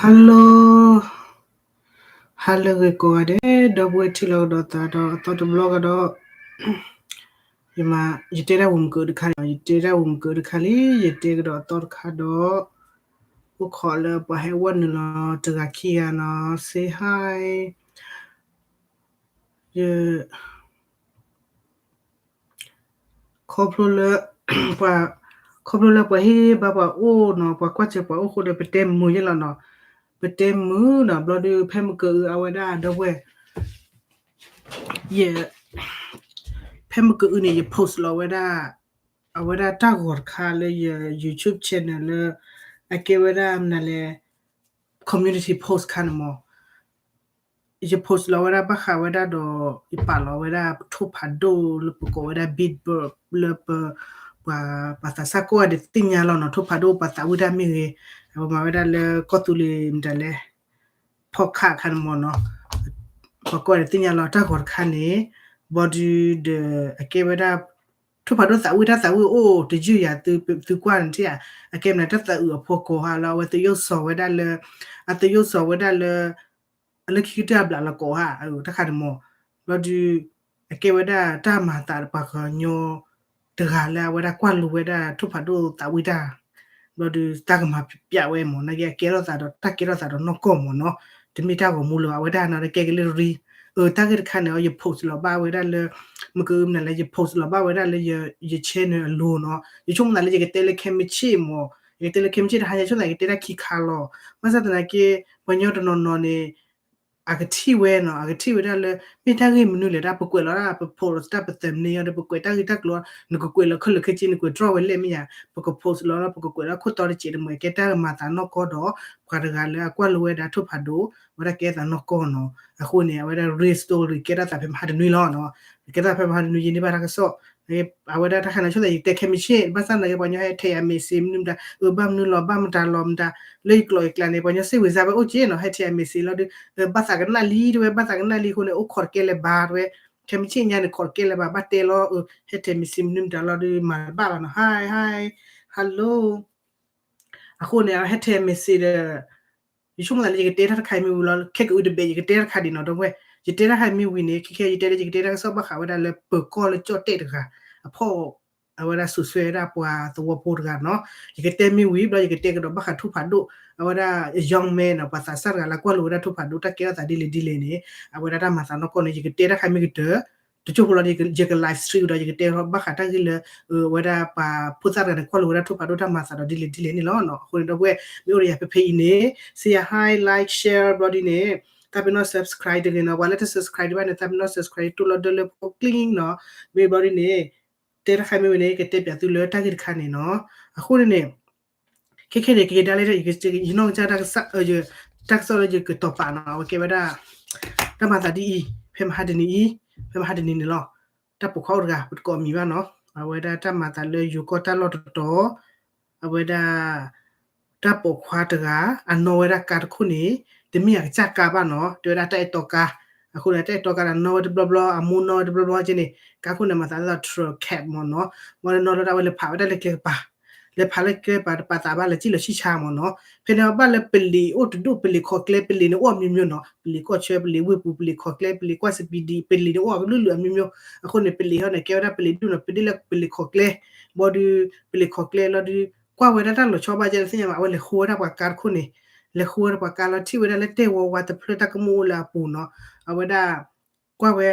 Hello, hello ဂ့ၤကိးဂၤဒဲး ဒီပုၢ်ဝဲၢ်ထံၣ်လိာ်ကဒီးသးဒီးအသီတဘျီကဒီး, ယမၤ ယတဲတၢ်ဝံၤမုၢ်ကၢတခါန့ၣ် ယတဲတၢ်ဝံၤမုၢ်ကၢတခါလံ ယတဲကဒီးအသီတခါဒီး, အိၣ်ခိးလၢပှၤဟဲဝဲနုာ်လီၤတဂၤခံဂၤနီၤ say hi, ယ ခီဖျိလၢ ပှၤ ခီဖျိလၢပှၤဟ့ၣ်ဘါပှၤအိၣ်နီၤ ပှၤကွၢ်စၢၤပှၤအိၣ်ဃိဒီး ပတဲမုာ်ယဲလီၤနီၤ, ပတဲမုာ်နီၤ ဘျီဒုး ဖဲမုၢ်ကအုအဝဲဒၣ်ဒီပုၢ်ဝဲၢ် ယ ဖဲမုၢ်ကအုန့ၣ် ယ post လီၤဝဲဒၣ် အဝဲဒၣ်တၢ်ဂီၤတခါလၢယ YouTube channel လၢ အကဲဝဲဒၣ်မနုၤလဲၣ် community post ခါန့ၣ်မး ယ post လီၤဝဲဒၣ်ဘၣ်ဃးဝဲဒၣ်ဒီး ယပာ်လီၤဝဲဒၣ်ထိၣ်ဖးဒိၣ်လၢပကိးဝဲဒၣ် Bitburg လၢပ ပှၤ ပှၤသးစၢ်ကိးဂၤဒဲးသ့ၣ်ညါလီၤနီၤ ထိၣ်ဖးဒိၣ်ပှၤသးဝံၣ်တၢ်မ့ၢ်ဂ့ၤ, ပမၤဝဲဒၣ်လၢကီၢ်သူလ့ၤမတၤလဲၣ် podcast ခါန့ၣ်မးနီၤ, ပှၤကိးဂၤဒဲးသ့ၣ်ညါလီၤတၢ်ဂီၤတခါန့ၣ်, ဘျီဒုးဒီး အကဲဝဲဒၣ် ထိၣ်ဖးဒိၣ်သးဝံၣ်တၢ်သးဝံၣ်အိၣ်တယုၢ်ယၤ သုကွၢ်န့ၣ်ထံၣ်ဧါ, အကဲမနုၤတၢ်သးအုးအဖီကိးဟါလၢအဝဲသရုပ်ဆောင်ဝဲဒၣ်လၢ အသရုပ်ဆောင်ဝဲဒၣ်လၢ အလၢခံကတၢၢ်အဘျးလီၤကိးဟါ တၢ်ခါန့ၣ်မး, ဘျီဒုး အကဲဝဲဒၣ်တၢ်မၤသးပှၤကညီ တဂၤလၢအဝဲဒၣ်ကွၢ်လိဝဲဒၣ်ထိၣ်ဖးဒိၣ်သးဝံၣ်တၢ်, ဘျီဒုးတၢ်ကမၤပျးဝဲမး နာ်က့အကဲထီၣ်သးဒီးတၢ်ကဲထီၣ်သးဒီးနီၢ်ကီၢ်မးနီၤ, တမ့ၢ်တၢ်ဂီၤမူလၢၤဘၣ် အဝဲဒၣ်နီၤ တကဲက့ၤလၢရံ အတၢ်ဂ့ၢ်တခါန့ၣ် ယ post လီၤဘၣ်ဝဲဒၣ်လၢ မုၢ်ကအုမနုၤလဲၣ် ယ post လီၤဘၣ်ဝဲဒၣ်လၢယ ယ channel အလိၤနီၤ, ယဆိကမိၣ်သးလၢယကတဲလၢခဲမုၢ်ဆ့ၣ်မး, ယကတဲလၢခဲမုၢ်ဆ့ၣ်တဟါညါ ဆိကမိၣ်သးယကတဲတၢ်ခံခါလီၤ, ဘၣ်ဆၣ်သနာ်က့ ပှၤကညီတနီၤနီၤန့ၣ် အကထံၣ်ဝဲနီၤ အကထံၣ်ဝဲဒၣ်လၢ မ့ၢ်တၢ်ဂ့ၢ်မနုၤလဲၣ်ဒၣ် ပကွဲးလီၤဒၣ် ပ post တၢ်ပသးမနုၤဒီး ပကွဲးတၢ်ဂ့ၢ်တၢ်ကျိၤ နကကွဲးလီၤခဲလၢာ်ခဲဆ့ နကွဲးတြီဝဲလဲၣ်မ့ၢ်ယါ ပက post လီၤလီၤ ပကကွဲးလီၤခိၣ်တီတစဲးတမှဲး ကဲတၢ်မၤသးနီၢ်ကီၢ်ဒီး ပှၤတဂၤလၢအကွၢ်လိဝဲဒၣ်ထိၣ်ဖးဒိၣ် ဝဲဒၣ်ကဲသးနီၢ်ကီၢ်နီၤ, အဃိန့ၣ် အဝဲဒၣ် real story ကဲထီၣ်သးဖဲမဟါတနွံလီၤ, ကဲထီၣ်သးဖဲမဟါတနွံယဲန့ၣ်ဘၣ်တၢ်ကစီၣ် အဝဲဒၣ်တၢ်ခါန့ၣ် ဆိကမိၣ်သး ယကတဲခဲမုၢ်ဆ့ၣ် ဘၣ်ဆၣ်သနာ်က့ ပှၤကညီဟဲထဲးယၤ message မနုၤမတၤ အၢ ဘၣ်မနုၤလီၤ ဘၣ်မတၤလီၤမတၤ လၢယကျိာ်ယကျါန့ၣ် ပှၤကညီစ့ဝဲစါဝဲအိၣ်က့နီၤ ဟဲထဲးယၤ message လီၤဒုး ဘၣ်သးကနၣ်လံ တဝဲ ဘၣ်သးကနၣ်လံအဃိန့ၣ် အိၣ်ခိးတကဲလၢၤဘၣ် တဝဲ ခဲမုၢ်ဆ့ၣ်ညါန့ၣ် ခိးတကဲလၢၤဘၣ် ဘၣ်တဲလီၤ ဟဲထဲး message မနုၤမတၤလီၤဒုး မၤတဘၣ်ဘၣ်နီၤ hi hi hello အဃိန့ၣ် ဟဲထဲး message ဒီး ယဆိကမိၣ်သးလၢယကတဲတၢ်တခါအံၤမ့ၢ်ဝံၤလီၤ ခဲကအုတဘဲး ယကတဲတၢ်တခါဒံးနီၤ ဒီပုၢ်ဝဲၢ် ယတဲတၢ်တခါအံၤမ့ၢ်ဝံၤန့ၣ် ခဲခဲယတဲလၢယကတဲတၢ်ကစီၣ်ဘၣ်ဃးဝဲဒၣ်လၢပၢၤကီၢ်လၢကၠီၣ်တဲၣ်တဂၤ အဖီၣ် အဝဲဒၣ်စူးစွဲဝဲဒၣ်ပှၤသဝီဖိတဂၤနီၤ ယကတဲမ့ၢ်ဝံၤ ဘျီယကတဲကဒီးဘၣ်ဃးထိၣ်ဖးဒိၣ် အဝဲဒၣ် young man နီၤ ပှၤသးစၢ်တဂၤလၢကွၢ်လိဝဲဒၣ်ထိၣ်ဖးဒိၣ် တၢ်ကဲထီၣ်သးဒ်လဲၣ်ဒ်လဲၣ်န့ၣ် အဝဲဒၣ်တၢ်မၤသးနီၢ်ကီၢ်န့ၣ် ယကတဲတၢ်ခါမ့ၢ်ကတၢၢ် တကၠိဖိလီၤ ယက live stream ဒီး ယကတဲဘၣ်ဃးတၢ်ဂ့ၢ်လၢ အဝဲဒၣ်ပှၤဖိသၣ်တဂၤန့ၣ် ကွၢ်လိဝဲဒၣ်ထိၣ်ဖးဒိၣ်တၢ်မၤသးဒီးဒ်လဲၣ်ဒ်လဲၣ်န့ၣ်လီၤ. အဃိန့ၣ်ဒီပုၢ်ဝဲၢ် မ့ၢ်အိၣ်ဒီးယၤဖဲဖဲအံၤန့ၣ် စံယၤ hi like share ဘျီဒ်န့ၣ် သးပ့ၤနီၣ် subscribe တဂ့ၤနီၤ ပှၤလၢတ subscribe ဒံးဘၣ်န့ၣ် သးပ့ၤနီၣ် subscribe တိၢ်လီၤဒၢလၢဖိကျိၣ်နီၤ မ့ၢ်ဘျီဒ်န့ၣ် တဲတၢ်ခါမ့ၢ်ဝံၤန့ၣ် ကတဲပၠးသုလၢတၢ်ဂ့ၢ်တခါန့ၣ်နီၤ အဃိန့ၣ်န့ၣ် ခဲခဲန့ၣ် ကကဒါလဲၣ် ယနီၢ်ကစၢ်တၢ်ကစီၣ် တၢ်ကစီၣ်လၢယကတီၤပာ်နီၤ အဝဲကဲဝဲဒၣ် တၢ်မၤသးဒ်အံၤ ဖဲမဟါတနံၤအံၤ ဖဲမဟါတနံၤန့ၣ်လီၤ တၢ်ပိာ်ခွါအိၣ်တဂၤ ပတကိးအမံၤဘၣ်နီၤ အဝဲဒၣ်တၢ်မၤသးလၢယိၤကီၢ်တၢ်လီၢ်တတီၤ အဝဲဒၣ် တၢ်ပိာ်ခွါတဂၤ အနီၣ်ဝဲဒၣ်ကါတခိၣ်န့ၣ် တမ့ၢ်အကစၢ်ကါဘၣ်နီၤ တဲဝဲဒၣ်တၢ်အဲၣ်တီကါ အဃိန့ၣ် တၢ်အဲၣ်တီကါဒီးနီၣ်ဝဲတဘျီဘျီ အမိၢ်နီၣ်ဝဲတဘျီဘျီက့န့ၣ် ကါခိၣ်န့ၣ် မၤသးဒ်သိး truck cab မ့ၢ်နီၤ မ့ၢ်နီၣ်လီၤဒၣ်ဝဲလဲၤဖးဝဲဒၣ်လၢကျဲကပၤ လဲၤဖးလၢကျဲကပၤ တပာ်သးဘၣ်လၢကံၣ်လီၤဆံၣ်ဆါမ့ၢ်နီၤ ဖဲန့ၣ်ဘၣ်လၢပလံၤအိၣ်တဒူၣ် ပလံၤခီၣ်ကျဲ ပလံၤန့ၣ်အိၣ်အမျိုးမျိုးနီၤ ပလံၤကီၢ်ဆၢ ပလံၤဝ့ၢ်ပူၤ ပလံၤခီၣ်ကျဲ ပလံၤကွၢ်စပံးဒံး ပလံၤန့ၣ်အိၣ်အကလုာ်လုာ် အမျိုးမျိုး အဃိန့ၣ် ပလံၤဟီန့ၣ် ကဲဝဲဒၣ်ပလံၤဒူၣ်နီၤ ပဒ်လၢပလံၤခီၣ်ကျဲ ဘျီဒုး ပလံၤခီၣ်ကျဲလီၤဒုး ကွၢ်ဝဲဒၣ်တၢ်လီၤဆီဘၣ်ကဲသ့ၣ်ညါဘၣ် အဝဲလဲၤဃိဝဲဒၣ်ပှၤကါတခိၣ်န့ၣ် လဲၤဃိဝဲဒၣ်ပှၤကါလီၤ ထံၣ်ဝဲဒၣ်လၢတဲာ်ဝီဝါတဖျၢၣ်တၢ်ကမူၣ်အိၣ်လၢအပူၤနီၤ အဝဲဒၣ် ကွၢ်ဝဲ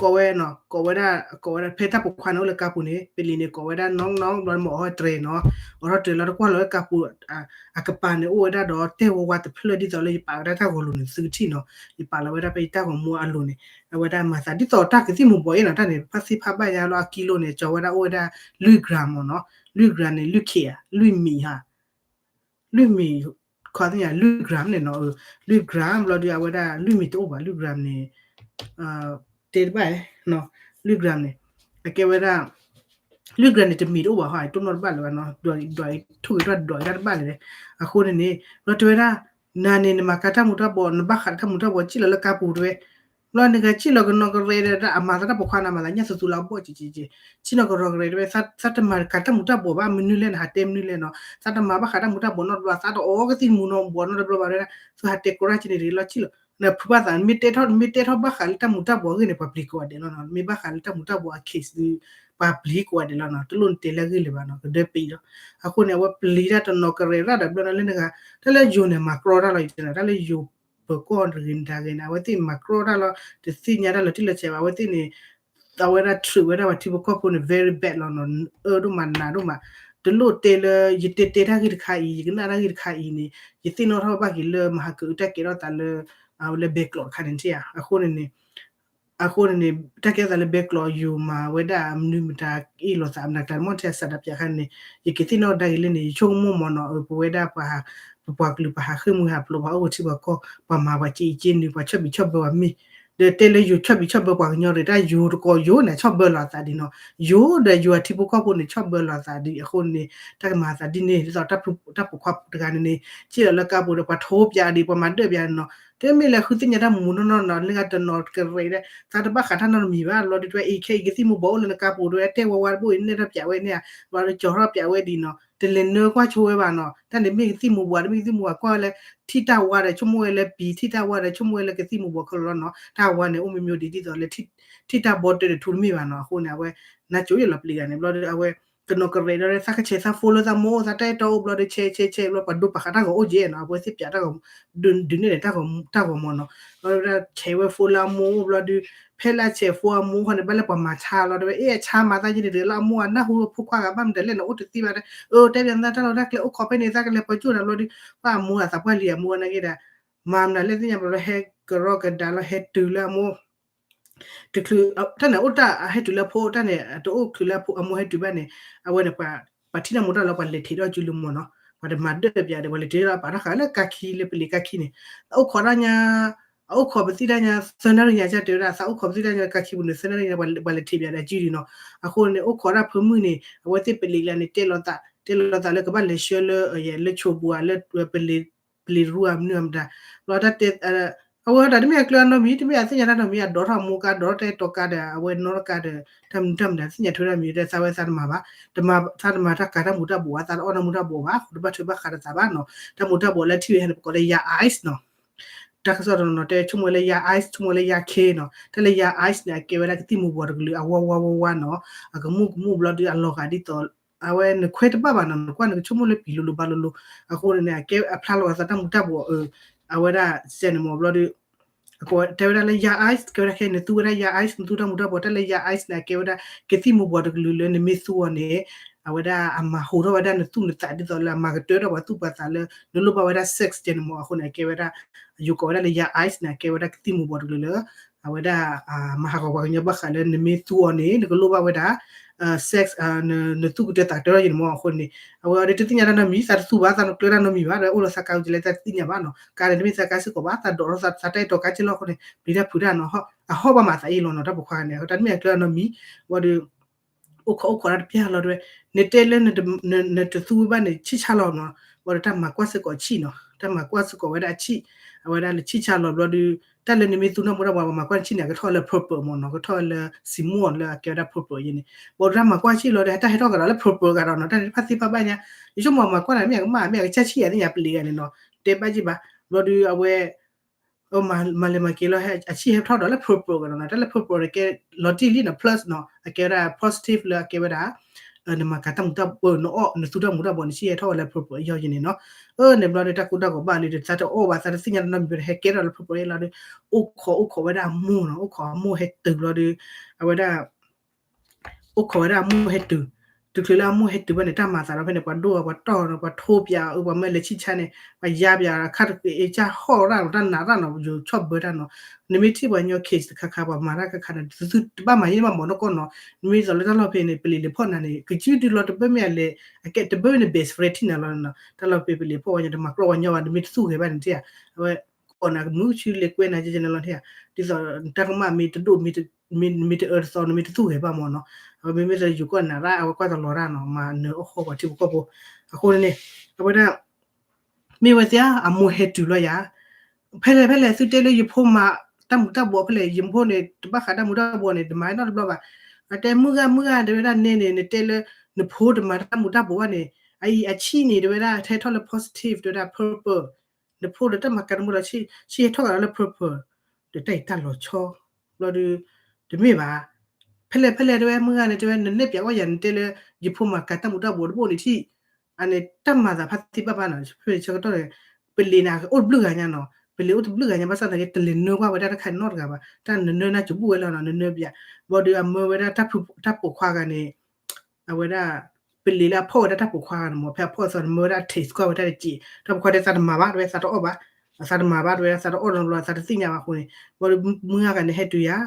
ကိးဝဲနီၤ ကိးဝဲဒၣ် ကိးဝဲဒၣ်ဖဲတၢ်ပိာ်ခွါန့ၣ်အိၣ်လၢကါပူၤန့ၣ် ပလံၤန့ၣ် ကိးဝဲဒၣ် knock knock ဘျီန့ၣ် မ့ၢ်အိးထီၣ်တြဲၤနီၤ အိးထီၣ်တြဲၤလီၤတကွၢ်လီၤဝဲကါပူၤ အကပၤန့ၣ်အိၣ်ဝဲဒၣ်ဒီးတဲာ်ဝီဝါတဖျၢၣ်ဒ်သိးလၢယပာ်ဝဲဒၣ်တၢ်ဂီၤလိၤန့ၣ် သုကထံၣ်နီၤ ယပာ်လီၤဝဲဒၣ်ဖဲယတၢ်ဂီၤမူအလိၤန့ၣ် အဝဲဒၣ်မၤသးဒ်သိးတၢ်ကသံၣ်မူၤဘှီးအံၤနီၤ တၢ်န့ၣ် ဖါသံဖါဘၣ်ယါလီၤအကံလိန့ၣ် ကၠီဝဲဒၣ်အိၣ်ဝဲဒၣ် လွံၢ် gram မ့ၢ်နီၤ လွံၢ် gram န့ၣ် လွံၢ် ခ့ ဧါ လွံၢ်မံၤ ခီသ့ၣ်ညါ လွံၢ် gram န့ၣ်နီၤ လွံၢ် gram ဘျီဒုးအဝဲဒၣ် လွံၢ်မံၤတအိၣ်ဘၣ် လွံၢ် gram န့ၣ် တဲတဘၣ် လွံၢ် gram န့ၣ် အကဲဝဲဒၣ် လွံၢ် gram န့ၣ် တမံၤတအိၣ်ဘၣ် ဟီ တိၢ်နီၣ်တဘၣ်လၢၤဘၣ်နီၤ ဒွး ဒွး ထိၣ်ဂ့ၤထီၣ်ဒွးဂ့ၤတၢ်တဘၣ်လၢၤ အဃိန့ၣ်န့ၣ် ဘျီတဲဝဲဒၣ် နၤန့ၣ် နမၤကါတၢ်မူၤတၢ်ဘှီး နဘၣ်ဃးတၢ်မူၤတၢ်ဘှီး ကံၣ်လီၤလၢကါပူၤတဲဝဲ ဘျီနကထံၣ်လီၤကနီၤကရဲဒီး အမၤသးတၢ်ပိာ်ခွါန့ၣ် မၤသးညၣ်သူသူလၢအဘီၣ်က့ၤက့ၤက့ၤ, ထံၣ်နီၤကရီကရဲတဝဲ သးတမၤကၤတၢ်မူၤတၢ်ဘှီးဘၣ် မနုၤလဲၣ် နဟးတဲမနုၤလဲၣ်နီၤ, သးတမၤဘၣ်ဃးတၢ်မူၤတၢ်ဘှီးနီတဘျီ သးတအီကသံၣ်မူၤနီတဘျီဘၣ်ဝဲဒၣ် သုဟးတဲကရၢ်က့ၤန့ၣ်တဂ့ၤလီၤ ထံၣ်လီၤ နဖုဘၣ်သး မ့ၢ်တဲထီၣ် မ့ၢ်တဲထီၣ်ဘၣ်ဃးလၢတၢ်မူၤတၢ်ဘှီးအဂ့ၢ်န့ၣ် ပှၤပျံၤကိးဂၤဒဲးလီၤနီၤ, မ့ၢ်ဘၣ်ဃးလၢတၢ်မူၤတၢ်ဘှီးအ case ဒုး ပှၤပျံၤကိးဂၤဒဲးလီၤနီၤ, တလိၣ်နတဲလၢအဂ့ၢ်လၢၤဘၣ်နီၤ, ကဒၢပံၤလီၤ, အဃိန့ၣ် အဝဲပျံၤတၢ်တနီၤကရဲရၣ်ဒီးဘျီနီၤလၢနဂၤ တၢ်လၢယိၤန့ၣ် မၤကြီတၢ်လီၤ ယတဲနီၤ တၢ်လၢယိၤပၢၤကီၢ်တဂ့ၤန့ၣ်တဂ့ၤန့ၣ် အဝဲသ့ၣ်မၤကြီတၢ်လီၤ တသ့ၣ်ညါတၢ်လီၤတံၢ်လီၤဆဲးဘၣ် အဝဲသ့ၣ်န့ၣ် အဝဲဒၣ် treat ဝဲဒၣ်ပှၤထံဖိကီၢ်ဖိန့ၣ် very bad လီၤနီၤ, အၢဒိၣ်မးနးဒိၣ်မး, တလိၣ်တဲလၢ ယတဲတဲတၢ်ဂ့ၢ်တခါအံၤ ယကနၣ်တၢ်ဂ့ၢ်တခါအံၤန့ၣ် ယသ့ၣ်နီၣ်ထီၣ်ဘၣ်က့ၤလၢမဟါကအုတၢ်ကဲထီၣ်သးလၢ အဝဲလၢဘဲကျိးတခါန့ၣ်ဧါ, အဃိန့ၣ်န့ၣ် အဃိန့ၣ်န့ၣ် တၢ်ကဲထီၣ်သးလၢဘဲကျိး ယိၤမၤဝဲဒၣ်မနုၤမတၤအ့ၣ်လိာ်သး နတၢ်မီၢ်ထဲအစးဒၣ်ပၠးခါန့ၣ် ယကသ့ၣ်နီၣ်ဒၣ်က့ၤလၢန့ၣ် ယဆိကမိၣ်မးနီၤ ပဝဲဒၣ်ပှၤ ပပှၤကလုာ်ပှၤဟးဃ့ၢ်မှံဟးဖျိး ပှၤအိၣ်ကထံပှၤကီၢ် ပှၤမၤပှၤစံးအံၤက့နုၤ ပှၤဆီၣ်ဘံးဆီၣ်ဘၢပှၤမ့ၢ် ဒီးတဲလၢယိၤဆီၣ်ဘံးဆီၣ်ဘၢပှၤကညီရ့ၣ် တၢ်ယိၤတကိးယိၤန့ၣ် ဆီၣ်ဘၢလီၤအသးဒ်နီၤ, ယိၤဒီးယိၤအထံဖိကီၢ်ဖိန့ၣ် ဆီၣ်ဘၢလီၤအသးဒ်အဃိန့ၣ် တၢ်ကမၤအသးဒ်န့ၣ် ဒ်သိးတၢ်ပိာ်ခွါတဂၤန့ၣ်န့ၣ် စံၣ်လီၤလၢကါပူၤဒီး ပှၤထိပၠးဒံး ပှၤမၤဒၢးပၠးနီၤ, တမ့ၢ်လၢဃုသ့ၣ်ညါတၢ်မူးနီၢ်နီၢ်နီၤ လၢဂၤတနီၤကရဲးဒီး သးတဘၣ်ဃးတၢ်နီတမံၤဘၣ် လီၤဒုးတဝဲအံၤခဲအံၤ ကသံၣ်မူၤဘှီးအိၣ်လၢနကါပူၤတဝဲ တဲဝဲဝါတဘိၣ်အံၤ နဲၣ်ထီၣ်ပၠးဝဲန့ၣ် ဘျီဒီးကၠီၤထီၣ်ပၠးဝဲဒ်နီၤ တလဲၤနၢကွၢ်ဆိဝဲဘၣ်နီၤ, တၢ်န့ၣ်မ့ၢ်ကသံၣ်မူၤဘှီး တမ့ၢ်ကသံၣ်မူၤဘှီး ကွၢ်ဝဲလၢ ထံၣ်တၢ်ဝါဒီး ဆိကမိၣ်ဝဲလၢပံၤ ထံၣ်တၢ်ဝါဒီး ဆိကမိၣ်ဝဲလၢကသံၣ်မူၤဘှီးခဲလၢာ်လီၤနီၤ, တၢ်ဝါန့ၣ် အိၣ်မ့ၢ်မ့ၢ်ဒ်ဒ်သိးလၢ ထံၣ်တၢ်ဘီတၢဒီးထူတမ့ၢ်ဘၣ်နီၤ, အဃိန့ၣ် အဝဲ နါစိၤယဲၢ်လီၤပျံၤဂၤန့ၣ် ဘျီဒီး အဝဲ တနီၤကရဲးဒီး သးကဆဲးသးဖိလၢသးမိၢ်အိၣ် သးတၢ်အဲၣ်တီအိၣ်ဘျီဒီး ဆဲးဆဲးဆဲးဘျီ ပှၤဒိပာ်ဃာ်တၢ်ဂီၤအိၣ်ကဲနီၤ, အဝဲသ့ၣ်ပၠးတၢ်ဂီၤ ဒုးန့ၢ်န့ၣ် တၢ်ဂီၤမီၤနီၤ, ဘျီဒီး ဆဲးဝဲဖိလၢအမိၢ်အိၣ်ဘျီဒီး ဖဲလၢဆဲးဖိအမိၢ်ခီန့ၣ် ဘၣ်လၢပှၤမၤဆါလီၤ တဝဲ အ့ၣ် အဆါမၤသးယဲန့ၣ်တဂ့ၤလၢ အမိၢ်အနၢ်ဟူဖိခွါဂၤဘၣ်မတၤလဲၣ်န့ၣ် အိၣ်တသ့ဘၣ်ဒီး အၢ တဲပၠးသးတၢ်လီၢ်တၢ်ကျဲအိၣ်ခိးဖဲန့ၣ် သးကလဲၤပှၤကၠိၣ်နၤဘျီဒီး ဘၣ်အမိၢ်အသးပှၢ်လံအမိၢ်နာ်က့ဒီး မၤမနုၤလဲၣ်သ့ၣ်ညါဘျီဒီး ဟဲကရီကဒါလီၤ ဟဲတုၤလၢအမိၢ် တချုး တၢ်န့ၣ်အိၣ်တၢ်ဟဲတုၤလၢအဖိ တၢ်န့ၣ် တအိၣ်ချုးလၢအမိၢ်ဟဲတုၤဘၣ်န့ၣ် အဝဲန့ၣ် ပှၤထံၣ်တၢ်မူၤတၢ်လီၤ ပှၤလဲၤထံးထီၣ်စုလၢမိၢ်နီၤ, ပှၤတမၤဒၢးပၠးဒီး ပှၤလဲၤထံးထီၣ်ပာ်ထီၣ်ဃာ်လၢကါခံ လၢပလံၤကါခံန့ၣ် အိၣ်ခိးဒၣ်ညါ အအိၣ်ခိးပသံၣ်ဒၣ်ညါ သၢနၣ်ရံၣ်ညါ တဲဝဲဒၣ် သးအိၣ်ခိးပသံၣ်ဒၣ်ညါ ကါခံပူၤန့ၣ် သၢနၣ်ရံၣ်ညါ ပှၤလဲၤထံးပၠးဒီးစုဒံးနီၤ, အဃိန့ၣ် အိၣ်ခိးဒၣ်ဖၢမုၢ်န့ၣ် အဝဲသ့ၣ်ပလံၤကျါန့ၣ် တဲလီၤသး တဲလီၤသးလၢကဘၣ်လဲၤဆှၢလၢ လၢဆိးပူၤဧါ လၢပလံၤ ပလံၤတရူၢ်ဧါ မနုၤဧါမတၤ, ဘျီတၢ်တဲ အဝဲဒၣ်တမ့ၢ်အကျၢၤအနီတမံၤ တမ့ၢ်အသ့ၣ်ညါတၢ်နီတမံၤ အဒိးထီၣ်အမိၢ်ကါ ဒိးထီၣ်တၢ်အဲၣ်တီကါဒီး အဝဲနီၢ်တကါဒီး တၢ်မနုၤတၢ်မတၤ သ့ၣ်ညါထွဲတၢ်မံၤ တဲသးဝဲသးတမၤဘၣ်, တမၤ သးတမၤတၢ်ကၤတၢ်မူၤတၢ်ဘှီးဘၣ် သးတအီၣ်တၢ်မူၤတၢ်ဘှီးဘၣ် တဘၣ်ထွဲဘၣ်ဃးဒီးသးဘၣ်နီၤ, တၢ်မူၤတၢ်ဘှီးလၢထံၣ်ဝဲဟဲန့ၣ် ပကိးလၢယၤ ice နီၤ တၢ်ကစီၣ်တနီၤနီၤ တဲဆိကမိၣ်ဝဲလၢယၤ ice ဆိကမိၣ်ဝဲလၢယၤ K နီၤ, တၢ်လၢယၤ ice န့ၣ် အကဲဝဲဒၣ်ကသံၣ်မူၤဘှီးတကလုာ် အဝါဝါဝါဝါနီၤ, အကမူၣ်ကမူၣ်ဘျီဒီး အလီၤဂာ်ဒ်သိး အဝဲနခွဲတဘၣ်ဘၣ်နီၤ နကွၢ်နကဆိကမိၣ်လၢပံၤလိၤလိၤဘါလိၤလိၤ, အဃိန့ၣ်န့ၣ် အကဲအဖျါလီၤဂာ်သးတၢ်မူၤတၢ်ဘှီး အဝဲဒၣ်စဲန့ၣ်မ့ၢ်ဘျီဒီး အတဲဝဲဒၣ်လၢယၤ ice ကဲဝဲဒၣ်ခဲအံၤ နသူဝဲဒၣ်ယၤ ice နသူတၢ်မူၤတၢ်ဘှီး တၢ်လၢယၤ ice န့ၣ် အကဲဝဲဒၣ် ကသံၣ်မူၤဘှီးတကလုာ်လၢနမ့ၢ်သူအီၤန့ၣ် အဝဲဒၣ်အမၤဟူးထီၣ်ဝဲဒၣ်နသူၣ်နသးဒ်သိးလၢအမၤကတၢၢ်ထီၣ်ပှၤသူၣ်ပှၤသးလၢ နလိၣ်ဘၣ်ဝဲဒၣ် sex ကဲန့ၣ်မ့ၢ် အဃိန့ၣ် အကဲဝဲဒၣ် ယိၤကိးဝဲဒၣ်လၢယၤ ice န့ၣ် အကဲဝဲဒၣ်ကသံၣ်မူၤဘှီးတကလုာ်လၢ အဝဲဒၣ် မၤဟးဂီၤပှၤကညီဘၣ်ဃးလၢနမ့ၢ်သူအီၤန့ၣ် နကလိၣ်ဘၣ်ဝဲဒၣ် sex နသူၣ်ကတၢၢ်သးကတၢၢ်ထီၣ်ယဲန့ၣ်မ့ၢ် အဃိန့ၣ် အဝဲအီၤဒ်တသ့ၣ်ညါတၢ်နီတမံၤ သးတသူဘၣ် သးတကျၢၤတၢ်နီတမံၤဘၣ် ဒီးအိၣ်လီၤသးကါဝံၤကလဲ သးတသ့ၣ်ညါဘၣ်နီၤ ကါန့ၣ် တမ့ၢ်သးကါစ့ၢ်ကီးဘၣ် သးဒိးထီၣ်သးတၢ်အဲၣ်တီကါစ့ၢ်လီၤအဃိန့ၣ် ပျံၤတၢ်ဖုးတၢ်နီၤ အဟီၣ်ဘၣ်မးသးအ့ၣ်လီၤနီၤ တၢ်ပိာ်ခွါန့ၣ် တၢ်တမ့ၢ်အကျၢၤနီတမံၤ ဝံၤဒီး အိၣ်ခိးအိၣ်ခိးတၢ်တပျၢ်လီၤတဲဝဲ နတဲလၢ နတသူဝံၤဘၣ်န့ၣ် ဆံၣ်ဆါလီၤနီၤ ဝံၤဒီးတၢ်မၤကွၢ်စ့ၢ်ကီးဆံၣ်နီၤ တၢ်မၤကွၢ်စ့ၢ်ကီးဝဲဒၣ်အဆံၣ် အဝဲဒၣ်လၢဆံၣ်ဆါလီၤဘျီဒီး တၢ်လၢနမ့ၢ်သူနီၢ်မူတၢ်ဘှီး ပှၤမၤကွၢ်ဆံၣ်န့ၣ် အကထီၣ်လၢ purple မ့ၢ်နီၤ ကထီၣ်လၢ စံမိၣ်လၢအကဲဝဲဒၣ် purple ယဲန့ၣ် ဝံၤဒီးတၢ်မၤကွၢ်ဆံၣ်လီၤဒီး တၢ်ဟဲထီၣ်ကဒီးလၢ purple ကဒီးနီၤ တၢ်န့ၣ်တဖၣ်သ့ၣ်တဖၣ်ဘၣ်ညါ ယဆိကမိၣ်မၤကွၢ်န့ၣ် မ့ၢ်အကမၣ် မ့ၢ်အကစၢ်ဆံၣ်ယၤသ့ၣ်ညါပလံၤဂၤန့ၣ်နီၤ တဲဘၣ်က့ၤဘၣ် ဘျီဒီးအဝဲ မၤလဲၤမၤက့ၤလီၤ အဆံၣ်ဟဲထီၣ်ဒီးလၢ purple ကဒီးနီၤ တၢ်လၢ purple န့ၣ်ကဲလီၤတံၢ်လံနီၤ plus နီၤ အကဲဝဲဒၣ် positive လၢအကဲဝဲဒၣ် နမၤကၤတၢ်မူၤတၢ်ဘှီး နအီၣ် နသူတၢ်မူၤတၢ်ဘှီးန့ၣ် ဆံၣ်ဟဲထီၣ်ဝဲလၢ purple အယီၢ်ယဲန့ၣ်နီၤ အၢန့ၣ်ဘျီဒီး တၢ်ကိၢ်တၢ်ဂီၤဘၣ်လံဒီး သးတအီၣ်ဘၣ် သးတသ့ၣ်ညါတၢ်နီတမံၤဘၣ်ဒီး ဟဲကဲထီၣ်လၢ purple အလီၤဒီး အိၣ်ခိးအိၣ်ခိးဝဲဒၣ်အမိၢ်နီၤ အိၣ်ခိးအမိၢ်ဟဲတုၤဘျီဒီး အဝဲဒၣ် အိၣ်ခိးဝဲဒၣ်အမိၢ်ဟဲတုၤ တချုးလၢအမိၢ်ဟဲတုၤဘၣ်န့ၣ် တၢ်မၤသးဒီးဖဲန့ၣ် ပှၤဒိၣ်ပှၤတီၢ်နီၤ ပှၤထိပၠးအီၤ ပှၤမၢလဲၤဆံၣ်ဆါန့ၣ် ပှၤယါပၠး ခါတက့ၢ်အ့ၣ်ကၢ်ဟီၣ်ရၣ်နီၤ တၢ်နးရၣ်နီၤ ယိၤဆီၣ်ဘၢတၢ်နီၤ နမ့ၢ်ထံၣ်ပှၤကညီ case တခါခါ ပှၤမၤတၢ်ခါခါန့ၣ် သုတဘၣ်မၤယဲၢ်ဘၣ်မ့ၢ်နီၢ်ကီၢ်နီၤ နမ့ၢ်သိးလၢတၢ်လီၢ်ဖဲန့ၣ် ပလံၤလဲၤဖီၣ်နၤန့ၣ် ကစုဒုလီၤတဘၣ်မ့ၢ်အလဲၤ အကဲတဘၣ်မ့ၢ်န best friend ထံၣ်နၤလီၤနီၤ တၢ်လီၢ်ဖဲပလံၤဖီၣ်ဝဲညါ တမၤကြီပှၤညီဘၣ် နမ့ၢ်တသူၣ်ဂဲၤဘၣ်န့ၣ်ထံၣ်ဧါ အဝဲ ကိးနၤကမုာ်ဆူလဲၤကွဲနၤကဲကဲန့ၣ်လီၤထံၣ်ဧါ ဒ်သိးတၢ်ကမၣ်မ့ၢ်တဒိၣ် မ့ၢ်တအၢတသီ နမ့ၢ်တသူၣ်ဂဲၤဘၣ်မ့ၢ်နီၤ အဝဲမ့မ့ၢ်သိးယိၤကီၢ်နးရၣ် အဝဲကွၢ်တလီၤတၢ်နီၤ မၤနၢၤအီၣ်ဃီပှၤထံဖိကီၢ်ဖိ အဃိန့ၣ် အဝဲဒၣ် မ့ၢ်ဝဲသ့ၣ်ဧါ အမိၢ်ဟဲတုၤလီၤယၤ ဖဲလဲၣ်ဖဲလဲၣ် သုတဲလၢယဖိမၤ တၢ်မူၤတၢ်ဘှီးဖဲလဲၣ် ယဖိန့ၣ် တဘၣ်ဃးတၢ်မူၤတၢ်ဘှီးန့ၣ် တမၤနီတဘျီဘၣ်. အတဲမုၢ်ဂၤမုၢ်ဂၤ တဲဝဲဒၣ်နဲန့ၣ် နတဲလၢ နဖိတမၤတၢ်မူၤတၢ်ဘှီးဘၣ်န့ၣ် အအံၤအဆံၣ်န့ၣ် တဲဝဲဒၣ် ထဲထီၣ်လၢ positive တဲဝဲဒၣ် purple နဖိဒီးတၢ်မၤကၤတမူၤဒီး ဆံၣ်ဟဲထီၣ်ကဒီးလၢ purple ဒီးတၢ်အံၤတၢ်လီၤဆီ ဘျီဒီး တမ့ၢ်ဘၣ် ဖဲလဲၣ်ဖဲလဲၣ်တဲဝဲမုၢ်ဂၤန့ၣ် တဲဝဲ နနဲၣ်ပၠးဝဲယၤ နတဲလၢ ယဖိမၤကၤတၢ်မူၤတၢ်ဘှီးတဘိန့ၣ်ထံၣ် အန့ၣ်တၢ်မၤသးဖးသံဘၣ်ဘၣ်နီၤ ဖဲဆၢကတီၢ်န့ၣ် ပလံၤန့ၣ် အိၣ်တဘျုးဂၤညါနီၤ ပလံၤအိၣ်တဘျုးဂၤညါ ဘၣ်ဆၣ်သနာ်က့ တလဲၤနၢကွၢ်ဝဲဒၣ်တခါနီတဂၤဘၣ် တၢ်နနၢနၢစဘူးဝဲလီၤနီၤ နနၢပၠး ဘျီဒီးအမၢဝဲဒၣ် တၢ်ပိာ်ခွါဂၤန့ၣ် အဝဲဒၣ် ပလံၤလၢအဖီၣ်ဝဲဒၣ်တၢ်ပိာ်ခွါဂၤန့ၣ်မ့ၢ် ဖဲအဖီၣ်အသီန့ၣ် မၢဝဲဒၣ် taste ကွၢ်ဝဲဒၣ်တက့ၢ် တၢ်ပိာ်ခွါတဲသးတမၤဘၣ် တဲဝဲသးတအီၣ်ဘၣ် အသးတမၤဘၣ် တဲဝဲသးတအီၣ်နီတဘျီ သးတသ့ၣ်ညါဘၣ်အဃိန့ၣ် ဘျီဒီးမုၢ်ဂၤန့ၣ် ဟဲတုၤယၤ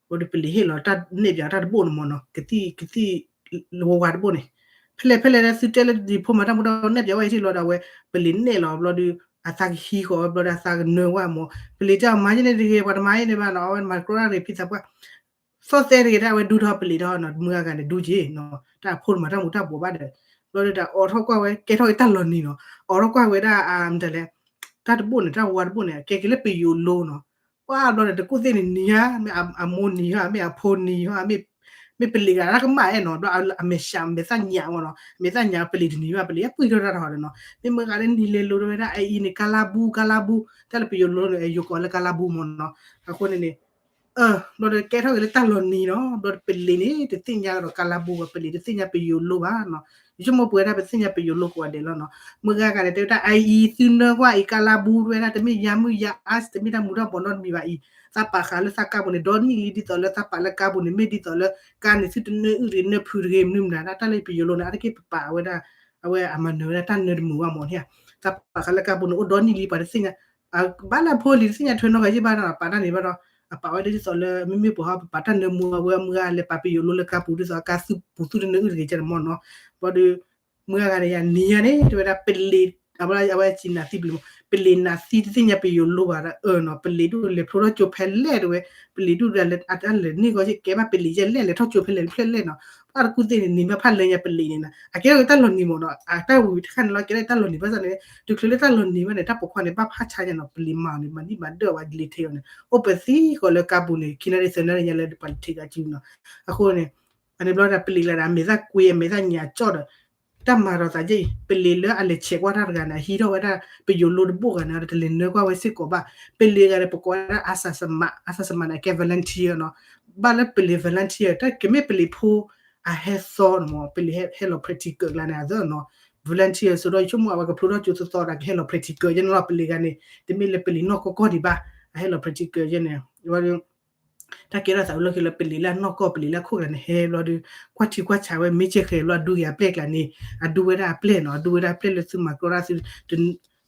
ဘျီဒီးပလံၤဟ့ၣ်လီၤတၢ်နဲၣ်ပၠးတၢ်တဘိန့ၣ်မ့ၢ်နီၤ ကသံၣ်ကသံၣ် ဝါဝါတဘိန့ၣ် ဖဲလဲၣ်ဖဲလဲၣ်လၢသုတဲလၢယဖိမၤတၢ်မူၤတၢ်ဘှီးနဲၣ်ပၠးဝဲအံၤထံၣ်လီၤဒီး အဝဲ ပလံၤနဲၣ်လီၤ ဘျီဒီး အသးကဟံးဃီၤဝဲ ဘျီဒီးအသးကနၢဝဲမ့ၢ် ပလံၤတဲအီၤမၤယဲန့ၣ်တဂ့ၤ ပှၤတမၤယဲန့ၣ်ဘၣ်နီၤ အဝဲမၤကြၢးတၢ်ရ့ၤဖံသးပှၢ် သီၣ်သဲတဂ့ၤ တၢ်အဝဲဒူထီၣ်ပလံၤဒီးနီၤ မုၢ်ဂၤန့ၣ်ဒူက့ၤနီၤ တၢ်အဖိတမၤတၢ်မူၤတၢ်ဘှီးဘၣ်ဒီး ဘျီဒီးတၢ်အိးထီၣ်ကွၢ်ဝဲ ကဲထီၣ်က့ၤတၢ်လီၤနံၤနီၤ အိးထီၣ်ကွၢ်ဝဲဒၣ် မတၤလဲၣ် တၢ်တဘိန့ၣ် တၢ်ဝါတဘိန့ၣ် ကဲက့ၤလၢပယိၤလိနီၤ ကွၢ်ဘျီန့ၣ် တကူၣ်သ့ၣ်န့ၣ်နံၤဧါ မ့ၢ်အမိၢ်နံၤဧါ မ့ၢ်အဖိနံၤဧါ မ့ၢ်ပလံၤဂၤတၢ်ကမၣ်အဲၣ်နီၤ ဘျီအမဲာ်ဆှးမဲာ်သၣ်ညါဝဲနီၤ မဲာ်သၣ်ညါပလံၤတနံၤဘၣ် ပလံၤအပှံၢ်ထီၣ်တၢ်တဟီဒီးနီၤ မ့ၢ်မုၢ်ဂၤလၢနံၤလဲၤလိၤတဝဲဒၣ် အအံၤန့ၣ် ကါလါဘူး ကါလါဘူး တၢ်လၢပယိၤလိန့ၣ် ယိၤကိးလၢကါလါဘူးမ့ၢ်နီၤ အဃိန့ၣ်န့ၣ် ဘျီဒီးကဲထီၣ်က့ၤလၢတၢ်လီၤနံၤနီၤ ဘျီဒီးပလံၤန့ၣ် တသ့ၣ်ညါဒီးကါလါဘူးဘၣ် ပလံၤတသ့ၣ်ညါပယိၤလိဘၣ်နီၤ ယဆိကမိၣ်ပဝဲဒၣ်ပသ့ၣ်ညါပယိၤလိကိးဂၤဒဲးလီၤနီၤ မုၢ်ဂၤဂၤန့ၣ် တဲဝဲဒၣ် အအံၤသုနၢကွၢ်အံၤ ကါလါဘူး တဲဝဲဒၣ် တမ့ၢ်ယါမုၢ်ယါ ice တမ့ၢ်တၢ်မူၤတၢ်ဘှီးနီတမံၤဘၣ်အံၤ သးပာ်ဃာ်လၢသးကါပူၤန့ၣ် ဒီနံၣ်လံ ဒ်သိးလၢသးပာ်လၢကါပူၤန့ၣ် မ့ၢ်ဒ်သိးလၢ ကါန့ၣ်သုတနၢအုၣ်တဂ့ၤ နၢဖုးတဂ့ၤ မနုၤမနုၤ တၢ်လၢပယိၤလိန့ၣ် အါတက့ၢ်ပပာ်ဝဲဒၣ် အဝဲအမၤနၢၤဝဲဒၣ်တၢ်နၢတမုာ်ဘၣ်မ့ၢ်န့ၣ် သးပာ်ဃာ်လၢကါပူၤန့ၣ် အိၣ်ဒီနံၣ်လံ ပှၤတသ့ၣ်ညါ ဘၣ်လၢအဖိလံၤတသ့ၣ်ညါထွဲနီတဂၤယ့ၢ်ဘၣ်နီၤ ပာ်တၢ်န့ၣ်ဘၣ်ဒီး အပာ်ဝဲဒၣ်ဒ်သိးလၢ မ့မ့ၢ်ပှၤဟီ ပပာ်တၢ်နၢမူအဝဲမုၢ်ဂၤလဲၤပာ်ပယိၤလိလၢကါပူၤ ဒ်သိးအကါသုပူၤသုတနၢအုၣ်တဂ့ၤကဲန့ၣ်မ့ၢ်နီၤ ဘျီဒီး မုၢ်ဂၤဂၤန့ၣ် ယနံၤညါန့ၣ် တဲဝဲဒၣ်ပလံၤ အဝဲအဝဲစံးနၤသံပလံၤမ့ၢ် ပလံၤနၤသံတသ့ၣ်ညါပယိၤလိဘၣ်ဒီး အၢနီၤ ပလံၤဒူၣ်လဲၤဖျိထီၣ်ကၠိဖဲလဲၣ်တဲဝဲ ပလံၤဒူၣ်ဒီးအတၢ်လဲၤန့ၢ်ဂီၢ်ကဲဘၣ်ပလံၤယဲၢ်လဲၣ် လဲၤထီၣ်ကၠိဖဲလဲၣ်ဖျဲၣ်လဲၣ်နီၤ ပှၤတကူၣ်သ့ၣ်န့ၣ် နံၤဘၣ်ဖးလဲၢ်ညါပလံၤန့ၣ်နီၤ အကဲထီၣ်က့ၤတၢ်လီၤနံၤမ့ၢ်နီၤ အတၢ်ဝံၤတခါန့ၣ်လီၤ ကဲထီၣ်က့ၤတၢ်လီၤနံၤဘၣ်ဆၣ်န့ၣ် တချုးလၢတၢ်လီၤနံၤဘၣ်န့ၣ် တၢ်ပိာ်ခွါန့ၣ် ဘၣ်ဖးဆါညါနီၤ ပလံၤမၤအီၤန့ၣ် မၤဒံၣ်မၤဒၢၣ်ဝဲဒ်လဲၣ်ထဲအီၤန့ၣ် အိၣ်ပသံဃီၤလၢကါပူၤန့ၣ် ခံနၣ်ရံၣ်သၢနၣ်ရံၣ်ညါလၢပှၤတထံးဂၤစုနီၤ အဃိန့ၣ် အန့ၣ်ဘျီဒၣ်ပလံၤလၢဒၣ် အမဲာ်သၣ်ကွံအမဲာ်သၣ်ညါကၠီၣ်ဒီး တၢ်မၤဒီးသးယဲၢ်အံၤ ပလံၤလၢအလဲၤဆဲးကွၢ်တၢ်တဂၤန့ၣ် အဟံးထီၣ်ဝဲဒၣ် ပယိၤလိတဘိၣ်ဂၤန့ၣ်ဒီး တလဲၤနၢကွၢ်ဝဲစ့ၢ်ကီးဘၣ် ပလံၤဂၤန့ၣ် ပကိးဝဲဒၣ် အါစၢ်စမး အါစၢ်စမးန့ၣ် အကဲ volunteer နီၤ ဘၣ်လၢပလံၤ volunteer တၢ်ကမ့ၢ်ပလံၤဖိ အဟဲသီန့ၣ်မ့ၢ် ပလံၤဟဲလီၤ practical ကျါန့ၣ် အသၢနီၤ volunteer ဆိဒီး ယဆိကမိၣ်အဝဲကဖျိထီၣ်ကၠိသီသီဒီး ကဟဲလီၤ practical ယဲန့ၣ်လီၤ ပလံၤဂၤန့ၣ် တမ့ၢ်လၢပလံၤနီၢ်ကီၢ်ကီၢ်ဒံးဘၣ် အဟဲလီၤ practical ယဲန့ၣ် တၢ်ကဲထီၣ်သးဝံၤလီၢ်ခံလၢပလံၤလၢအနီၢ်ကီၢ် ပလံၤလၢအခိၣ်ကျါန့ၣ် ဟဲဘျီဒီး ကွၢ်ထံကွၢ်ဆးဝဲ မ့ၢ်ဆဲးဃဲၤဘျီ အဒူက့ၤအပျဲၢ်ကျါန့ၣ် အဒူဝဲဒၣ်အပျဲၢ်နီၤ အဒူဝဲဒၣ်အပျဲၢ်လၢသုမၤကြၢးဒၣ်သု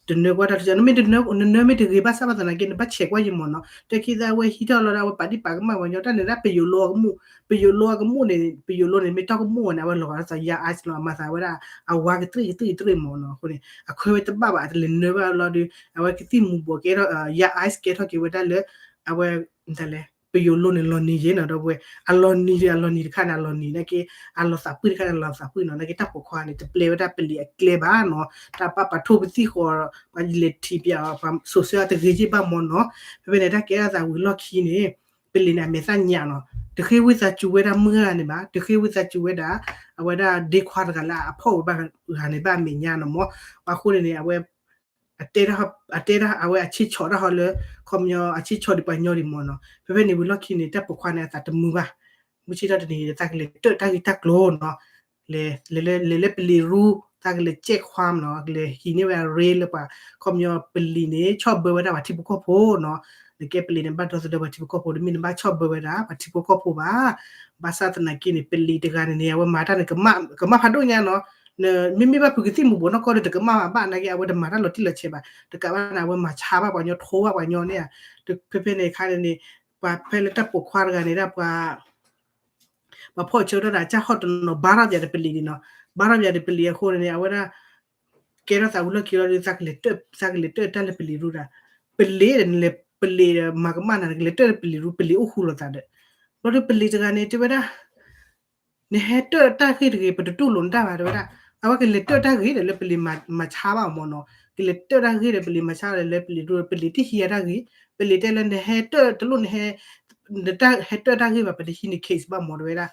တနၢကွၢ်တၢ်တစဲး နမ့ၢ်တနၢ နနၢမ့ၢ်တဂ့ၤဘၣ်ဆၣ်ဘၣ်သနာ်က့ နဘၣ်ဆဲးကွၢ်ယံာ်မ့ၢ်နီၤ တၢ်ခံသၣ်ဝဲဟံးထီၣ်လီၤဒီး အဝဲပာ်ဒံးပာ်ကမၣ်ပှၤညီ တၢ်န့ၣ်ဒၣ်ပယိၤလိအကမူၣ် ပယိၤလိအကမူၣ်န့ၣ် ပယိၤလိန့ၣ် မ့ၢ်တီၢ်ကမူၣ်န့ၣ် အဝဲလီၤဂာ်ဒ်သိးယါ ice လီၤ အမၤသးဝဲဒၣ် အဝါကတြံၣ်ကတြံၣ်ကတြံၣ်မ့ၢ်နီၤ အဃိန့ၣ် အခွဲးဝဲတဘၣ်ဘၣ် အတလဲၤနၢဘၣ်လီၤဒီး အဝဲကသံၣ်မူၤဘှီးကဲထီၣ် ယါ ice ကဲထီၣ်က့ၤဝဲဒၣ်လၢ အဝဲ မတၤလဲၣ် ပယိၤလိန့ၣ်လီၤနံၤယဲနီၤ ဒီပုၢ်ဝဲၢ် အလီၤနံၤဒီးအလီၤနံၤတခါန့ၣ် အလီၤနံၤနာ်က့ အလီၤသးပှံၢ်တခါန့ၣ် အလီၤသးပှံၢ်နီၤ နာ်က့တၢ်ပိာ်ခွါန့ၣ် တပျဲဝဲဒၣ်ပလံၤအကျဲဘၣ်နီၤ တၢ်ပာ်ပာ်ထိၣ်ပသံၣ်ဃီ ပှၤလဲၤထံၣ်ပၠးအီၤ ပှၤစိာ်ဆှၢအီၤတဂ့ၤယ့ၢ်ဘၣ်မ့ၢ်နီၤ ဖဲဖဲန့ၣ် တၢ်ကဲထီၣ်သးဝံၤလီၢ်ခံန့ၣ် ပလံၤန့ၣ် အမဲာ်သၣ်ညါနီၤ တဃ့ဝံသးစူၤဝဲဒၣ်မုၢ်ဂၤန့ၣ်ဘၣ် တဃ့ဝံသးစူၤဝဲဒၣ် အဝဲဒၣ်ဒ့ခွါတဂၤလၢအဖီၣ်ဝဲဘၣ်ဂၤန့ၣ်ဘၣ်အမဲာ်ညါနီၤမ့ၢ် အဃိန့ၣ်န့ၣ် အဝဲ အတဲဒၣ် အဝဲအဆ့ဆီၣ်တၢ်ဟီလၢ ခီပညီ အဆ့ဆီၣ်ဒံးပှၤညီဒံးမ့ၢ်နီၤ ဖဲဖဲန့ၣ်ဝံၤလီၢ်ခံန့ၣ် တၢ်ပိာ်ခွါန့ၣ် အသးတမုာ်ဘၣ် မုၢ်ဆ့ၣ်ထီၣ်တနံၤန့ၣ် သးကလဲၤတၢၣ်တၢ်ဂ့ၢ်တၢ်ကျိၤနီၤ လဲၤလဲၤလၢပလံၤရူ သးကလဲၤကဲၣ်ခွါမ့ၢ်နီၤ ကလဲၤဟံးန့ၢ်ဝဲအရ့လၢပှၤ ခီပညီပလံၤန့ၣ် ဆီၣ်ဘၢဝဲဒၣ်ပှၤထံဖိကီၢ်ဖိနီၤ နကဲပလံၤန့ၣ် ဘၣ်ဒီသဒၢပှၤထံဖိကီၢ်ဖိ တမ့ၢ်နဘၣ်ဆီၣ်ဘၢဝဲဒၣ် ပှၤထံဖိကီၢ်ဖိဘၣ် ဘၣ်ဆၣ်သနာ်က့န့ၣ် ပလံၤတဂၤန့ၣ်န့ၣ် အဝဲမၤတၢ်န့ၣ် ကမၣ်ဖးဒိၣ်ညါနီၤ မ့မ့ၢ်ဘၣ်ဖုးကသံၣ်မူၤဘှီးနီၢ်ကီၢ်ဒီး တကမၣ်ဘၣ်ဘၣ်နာ်က့ အဝဲတမၤတၢ်လီၤတံၢ်လီၤဆဲးဘၣ် တကးဘၣ်န့ၣ် အဝဲမၤဆါဘၣ်ပှၤညီ ထိဘၣ်ပှၤညီန့ၣ်ဧါ ဖဲဖဲန့ၣ်အခါန့ၣ်န့ၣ် ပှၤဖဲလၢတၢ်ပိာ်ခွါတဂၤန့ၣ်ဒၣ်ပှၤ ပှၤဖီၣ်ဆၢထီၣ်ဒီး အကၢ်ဟီၣ်တနီၤ ဘါထီၣ်ပၠးဒီးပလံၤန့ၣ်နီၤ ဘါထီၣ်ပၠးဒီးပလံၤအဃိန့ၣ်န့ၣ် အဝဲဒၣ် ကဲထီၣ်သးဝံၤလီၢ်ခံလီၤဒီး သးကလဲၤတၢၣ်တၢ်လၢပလံၤရူဒီး ပလံၤဒီးနလဲၤ ပလံၤဒီးမၤကမၣ်နၤ နကလဲၤတၢၣ်လၢပလံၤရူ ပလံၤအိၣ်ဃူလိာ်သးဒီး ဘျီဒီးပလံၤတဂၤန့ၣ် တဲဝဲဒၣ် နဟဲတၢၣ်တၢ်ဂ့ၢ်တဂ့ၤ ပတတူၢ်လိာ်နတၢ်ဘၣ် တဲဝဲဒၣ် အဝဲကလဲၤတၢၣ်တၢ်ဂ့ၢ်ဒီးလၢပလံၤမၤဆါဘၣ်အီၤမ့ၢ်နီၤ ပလံၤလဲၤတၢၣ်တၢ်ဂ့ၢ်ဒီး ပလံၤမၤဆါလဲၤလၢပလံၤဒိၣ် ပလံၤတဟံးအတၢ်ဂ့ၢ်, ပလံၤတဲလၢနဟဲတၢၣ်တလိၣ်နဟဲ နတၢ်ဟဲတၢၣ်တၢ်ဂ့ၢ်ဘၣ် ပတဟံးန့ၢ် case ဘၣ်မၢ် တဲဝဲဒၣ်.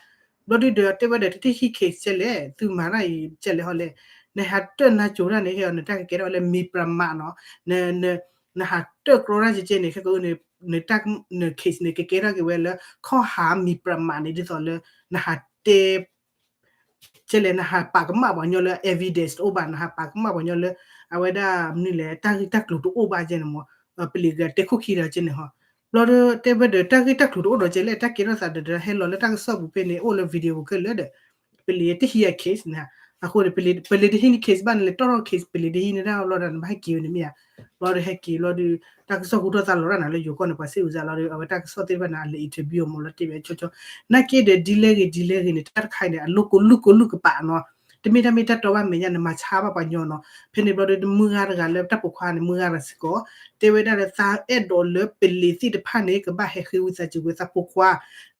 ဘျီဒုဒီးတဲဝဲဒီး တထံၣ်ဟံး case ကဲလဲၣ် သုမၤတၢ်အံၤကဲလဲၣ်ဟီလဲၣ်, နဟးတၢၣ်နါစိၤတၢ်န့ၣ် ဟဲအီၤ နတၢ်ကကဲထီၣ်ဝဲလၢ မံၤပြမးနီၤ, နဟးတၢၣ်ကြီတၢ်ကကဲန့ၣ် ခဲကနံၣ် နတၢ် န case န့ၣ် ကကဲထီၣ်က့ၤဝဲလၢ ခီၣ်ဟးမံၤပြမးန့ၣ် ဒ်သိးလၢ နဟးတဲ ကဲလဲၣ် နဟးပာ်ကမၣ်ပှၤကညီလၢ evidence တအိၣ်ဘၣ် နဟးပာ်ကမၣ်ပှၤကညီလၢ အဝဲဒၣ်မနုၤလဲၣ် တၢ်ဂ့ၢ်တၢ်ကျိၤတအိၣ်ဘၣ်ကဲန့ၣ်မၢ်, ပလံၤကတဲခိၣ်ခံဒီးကဲန့ၣ်ဟီ, ဘျီဒီးတဲဝဲဒီး တၢ်ဂ့ၢ်တၢ်ကျိၤတအိၣ်ဒီးကဲလဲၣ် တၢ်ကဲထီၣ်သးဒီး ဟဲလီၤလၢတၢ်ကစီၣ်ပူၤဖဲန့ၣ် အိၣ်လၢ video ခဲလၢာ်ဒီး ပလံၤတဟံးအ case န့ၣ်, အဃိန့ၣ် ပလံၤတဟံးန့ၢ် case ဘၣ်န့ၣ် လဲၤတီၢ်ထီၣ် case ပလံၤတဟံးန့ၢ်ဒၣ်ဘျီဒီး နဘၣ်ဟဲက့ၤဝဲန့ၣ်မ့ၢ်ဧါ, ဘျီဒီးဟဲက့ၤဘျီဒီး တၢ်ကစီၣ်ဟူထီၣ်သါလီၤတၢ်နၤလၢယိၤကီၢ်န့ၣ် ပှၤစံးဝဲစးလီၤဒီး အဝဲတၢ်ကစီၣ်သ့ၣ်တဖၣ်န့ၣ် အလဲၤ interview အီၤမၢ်လီၤတ့ၢ်ဝဲဆီဆီ, နာ်က့ဒီး ဒ်လဲၣ်ဂ့ၤဒ်လဲၣ်ဂ့ၤန့ၣ် တၢ်တခါအံၤန့ၣ် အလိၣ်ကိးလုၢ်ကိးလုၢ်ကပာ်နီၤ, တမ့ၢ်တၢ်မ့ၢ်တၢ်တီဘၣ်မဲာ်ညါ နမၤဆါဘၣ်ပှၤကညီနီၤ, ဖဲန့ၣ်ဘျီဒီး မုၢ်ဂၤတဂၤလၢတၢ်ပိာ်ခွါန့ၣ် မုၢ်ဂၤတဂၤစ့ၢ်ကီး တဲဝဲဒၣ်လၢသးအဲၣ်ဒိးလၢပလံၤသ့ၣ်တဖၣ်န့ၣ် ကဘၣ်ဟဲဃ့ဝံသးစူၤက့ၤသးဖိခွါ,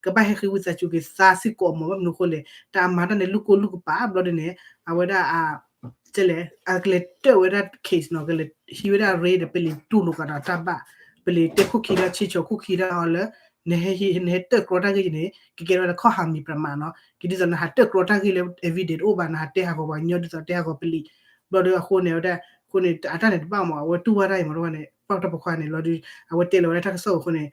ကဘၣ်ဟဲဃ့ဝံသးစူၤက့ၤသးစ့ၢ်ကီးမၢ် ဘၣ်မနုၤအဃိလဲၣ် တၢ်အမၤတၢ်န့ၣ် လုၢ်ကိးလုၢ်ကပာ်ဘျီဒီးန့ၣ် အဝဲဒၣ် ကဲလဲၣ် အကလဲၤတၢၣ်ဝဲဒၣ် case နီၤ ကလဲၤဟံးဝဲဒၣ်ရ့ဒီး ပလံၤတူၢ်လိာ်ကဒီးတၢ်ဘၣ်, ပလံၤတဲခိၣ်ခံဒီးဆံၣ်ဆီၣ်ခိၣ်ခံဒီးလၢ နဟဲဟံး နဟဲတၢၣ်ကြီတၢ်ဂ့ၢ်န့ၣ် ကကဲထီၣ်လၢခီၣ်ဟးမံၤပြမးနီၤ, ကဒ်သိးနဟးတၢၣ်ကြီတၢ်ဂ့ၢ်လၢ evidence တအိၣ်ဘၣ် နဟးတဲဟးဂီၤပှၤကညီဒ်သိးတဲဟးဂီၤပလံၤ, ဘျီဒီးအဃိန့ၣ်ဝဲဒၣ် အဃိန့ၣ် အတၢ်န့ၣ်တဘၣ်မၢ် အဝဲတူၢ်ဘၣ်တၢ်အံၤမၢ် တဝဲန့ၣ် ပှၤတၢ်ပိာ်ခွါန့ၣ်လီၤဒီး အဝဲတဲလီၤဝဲဒၣ်တၢ်ကစီၣ်အဃိန့ၣ်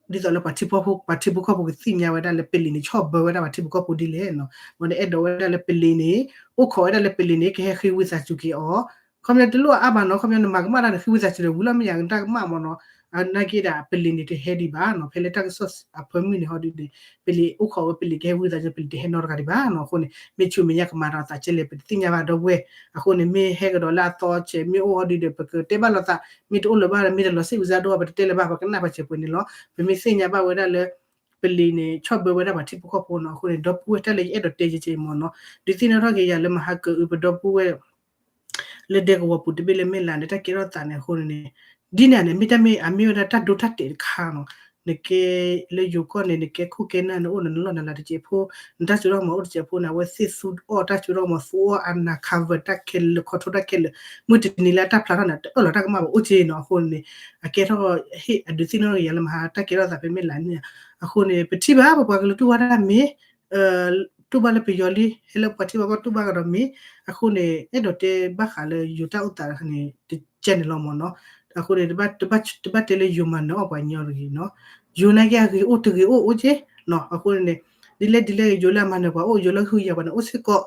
ဒ်သိးလၢပှၤထံဖိကီၢ်ဖိကသ့ၣ်ညါဝဲဒၣ်လၢပလံၤန့ၣ် ဆီၣ်ဘၢဝဲဒၣ်ပှၤထံဖိကီၢ်ဖိဒ်လဲၣ်နီၤ, ဘၣ်ဒီးအဲၣ်ဒိးဝဲဒၣ်လၢပလံၤန့ၣ် အိၣ်ခိးဝဲဒၣ်လၢပလံၤန့ၣ် ကဟဲဃ့ဝံသးစူၤက့ၤအီၤ, ခီပညီတလိၣ်အါဘၣ်နီၤ ခီပညီနမၤကမၣ်တၢ်န့ၣ် ဃ့ဝံသးစူၤဒီးဝံၤလီၤမ့ၢ်ယါ နတၢ်ကမၣ်မၢ်နီၤ, နာ်က့ဒီးပလံၤန့ၣ်တဟဲဒံးဘၣ်နီၤ, ဖဲလၢတၢ်ကစီၣ်အဖၢမုၢ်န့ၣ်ဟီဒုးန့ၣ် ပလံၤအိၣ်ခိးဝဲပလံၤကဟဲဝံသးစူၤ ပလံၤတဟဲနီတဂၤဒံးဘၣ်နီၤ, အဃိန့ၣ် မ့ၢ်ဆူမဲာ်ညါကမၤဒီးသးကဲလဲၣ် ပတသ့ၣ်ညါဘၣ်ဒီပုၢ်ဝဲၢ်, အဃိန့ၣ် မ့ၢ်ဟဲကဒီးလၢအသီဆဲး မ့ၢ်အိၣ်ဟီဒုးဒီး ပကတဲဘၣ်လိာ်သး မ့ၢ်တအိၣ်လၢၤဘၣ်ဒီး မ့ၢ်တလီၤစံးဝံသးဒီး ပတတဲလၢၤဘၣ် ပကနၣ်ပှၤစဲးပှဲၤန့ၣ်လီၤ, ပမ့ၢ်သ့ၣ်ညါဘၣ်ဝဲဒၣ်လၢ ပလံၤန့ၣ် ဆီၣ်ဘၢဝဲဒၣ်ပှၤထံဖိကီၢ်ဖိနီၤ, အဃိန့ၣ် ဒီပုၢ်ဝဲၢ်တၢ်လၢယအဲၣ်ဒိးတဲယက့မၢ်နီၤ, ဒုးသ့ၣ်နီၣ်ထီၣ်က့ၤယၤလၢမဟါကအုပဒီပုၢ်ဝဲၢ် လၢဒဲကဝီၤပူၤတဘ့ၣ်လၢမ့ၢ်လၢန့ၣ် တၢ်ကဲထီၣ်သးန့ၣ်အဃိန့ၣ်န့ၣ် ဒ်န့ၣ်န့ၣ် မ့ၢ်တၢ်မ့ၢ်အမ့ၢ်ဝဲဒၣ်တၢ်ဒိတၢ်တဲာ်တခါနီၤ, နကဲလၢယိၤကီၢ်န့ၣ် နကဲခိၣ်ကဲနၢ် နအိၣ်နလီၢ်နလၤတစဲးဖိ, နတၢ်စိတၢ်ကမီၤအိၣ်တစဲးဖိန့ၣ် အဝဲသ့ၣ်သူအီၣ်တၢ်စိတၢ်ကမီၤ သူအီၣ်အနၢ် cover တၢ်ခဲလၢာ် control တၢ်ခဲလၢာ်, မုၢ်တနံၤလၢအတၢ်ဖျါထီၣ်န့ၣ် တအၢၣ်လီၤတၢ်ကမၣ်ဘၣ်အိၣ်က့နီၤ, အဃိန့ၣ် အကဲထီၣ်ဟ့ၣ်အဒုးသ့ၣ်နီၣ်က့ၤယၤလၢမဟါတၢ်ကဲထီၣ်သးဖဲမ့ၢ်လၢန့ၣ်, အဃိန့ၣ် ပထံၣ်ဘၣ်ပပှၤကလုာ်တူၢ်ဘၣ်တၢ်မ့ၢ် တူၢ်ဘၣ်လၢပယီၤလံ ဟဲလၢပှၤထံပှၤကီၢ်တူၢ်ဘၣ်ကဒီးမ့ၢ်, အဃိန့ၣ် အဲၣ်ဒိးတဲဘၣ်ဃးလၢယိၤတၢ်အိၣ်သးန့ၣ် တကဲန့ၣ်လီၤမၢ်နီၤ, အဃိန့ၣ် တဘၣ်တဲလၢယိၤမၤနၢၤအီၣ်ပှၤကညီတဂ့ၤနီၤ, ယိၤနာ်က့အဂ့ၤအိၣ်တဂ့ၤအိၣ်အိၣ်က့နီၤ, အဃိန့ၣ် ဒ်လဲၣ်ဒ်လဲၣ်ဂ့ၤ ယိၤလၢအမၤနၢၤပှၤအိၣ် ယိၤလၢဟုယၤပှၤန့ၣ်အိၣ်စ့ၢ်ကီး,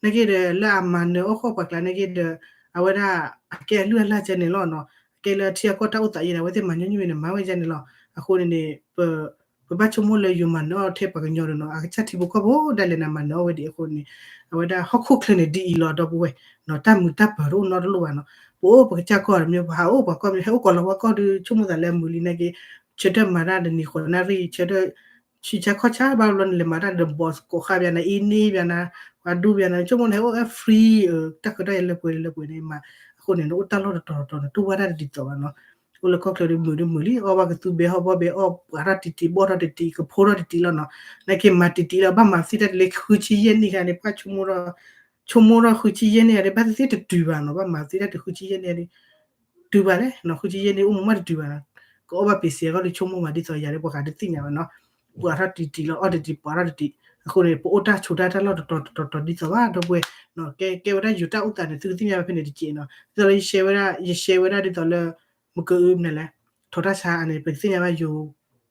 နာ်က့ဒီးလၢအမၤနၢၤအီၣ်ဃီၣ်ပှၤကျါနာ်က့ဒီး အဝဲဒၣ်အကဲအလုၢ်အလၢ်ကဲန့ၣ်လီၤနီၤ, အကဲလၢအထံအကီၢ်တၢ်အိၣ်သးယဲန့ၣ် အဝဲသ့ၣ်မၤညီနုၢ်ဝဲန့ၣ် မၤဝဲကဲန့ၣ်လီၤ, အဃိန့ၣ်န့ၣ် ပဘၣ်ဆိကမိၣ်လၢယိၤမၤနၢၤအီၣ်ထဲပှၤကညီဒီးနီၤ အကစၢ်ထံဖိကီၢ်ဖိဒၣ်လဲာ်န့ၣ် မၤနၢၤအီၣ်ဝဲဒ်အဃိန့ၣ်, အဝဲဒၣ်ဟီၣ်ခိၣ်ချၢန့ၣ်ဒ်အံၤလီၤ ဒီပုၢ်ဝဲၢ်, တၢ်မုာ်တၢ်ပၢၤတအိၣ်နီတလိၣ်ဘၣ်နီၤ, ပအိၣ်ပကစၢ်ကီၢ်တမ့ၢ် ပဟးအိၣ်ပှၤကီၢ်မ့ၢ် ဟဲအိၣ်ကီးလီၤပှၤကီၢ်ဒုး ဆိကမိၣ်သးလၢအမုာ်လံနာ်က့, ဆၢထၢၣ်မၤတၢ်တနံၤဃိးနၣ်ရံၣ် ဆၢထၢၣ် ဆံၣ်ဆါခီၣ်ဆါဘၣ်ဘျီန့ၣ် လဲၤမၤတၢ်ဒီး boss ကိးဃာ်ဘၣ်နၤ အံၤန့ၢ်ဘၣ်နၤ ပှၤဒူဘၣ်နၤ ဆိကမိၣ်န့ၣ် ဟဲအိၣ် free တၢ်ခွဲးတၢ်ယာ်လၢပှဲၤလၢပှဲၤန့ၣ်မး, အဃိန့ၣ် နအိၣ်တၢ်လီၢ်တတီၤတတီၤန့ၣ် တူၢ်ဘၣ်တၢ်တဒ်သိးဘၣ်နီၤ, အိၣ်လၢကီၢ်ချၢဒုးမုာ်ဒုးမုာ်လံ အီၣ်ဘၣ်ကသူဘဲ ဟီၣ်ဘီဘဲ အီၣ်ပှၤထီၣ်တံၢ်တံၢ် ဘီၣ်ထီၣ်တံၢ်တံၢ် ကဖိထီၣ်တံၢ်တံၢ်လီၤနီၤ, နာ်က့မၤတံၢ်တံၢ်လီၤ ဘၣ်မၤသံတၢ်တလၢဃုဆံယဲၢ်နံၣ်ခါန့ၣ် ပှၤဆိကမိၣ်ထီၣ် ဆိကမိၣ်ထီၣ်ဃုဆံယဲၢ်နံၣ်ဒီး ဘၣ်သ့ၣ်သ့ၣ်တတုၤဘၣ်နီၤ ဘၣ်မၤသံတၢ်တဃုဆံယဲၢ်နံၣ်ဒီး တုၤဘၣ်လဲၣ်နီၤ ဃုဆံယဲၢ်နံၣ်အိၣ်မူမးတတုၤဘၣ်နီၤ, ကအိၣ်ဘၣ်ပ့ၤစ့အဂီၢ်ဒီးဆိကမိၣ်မးဒ်သိးယၤဒီး ပှၤကးတသ့ၣ်ညါဘၣ်နီၤ, ပှၤထီၣ်တံၢ်တံၢ်လီၤ အီၣ်တံၢ်တံၢ် ပှၤထီၣ်တံၢ်တံၢ်, အဃိန့ၣ် ပအိၣ်တၢ်ဆိးတၢ်တၢ်လီၢ်တတီၤတတီၤတတီၤဒ်သိးဘၣ် ဒီပုၢ်ဝဲၢ်, ကဲကဲဝဲဒၣ်ယိၤတၢ်အိၣ်သးန့ၣ် သုကသ့ၣ်ညါဘၣ်ဖဲန့ၣ်တက့ၢ်နီၤ, ဒ်သိးလၢယရှဲဝဲဒၣ် ယရှဲဝဲဒၣ်ဒ်သိးလၢ မကၢအုမနုၤလဲၣ်, ထီၣ်တၢ်ဆါအန့ၣ် ပကသ့ၣ်ညါဘၣ်ယိၤ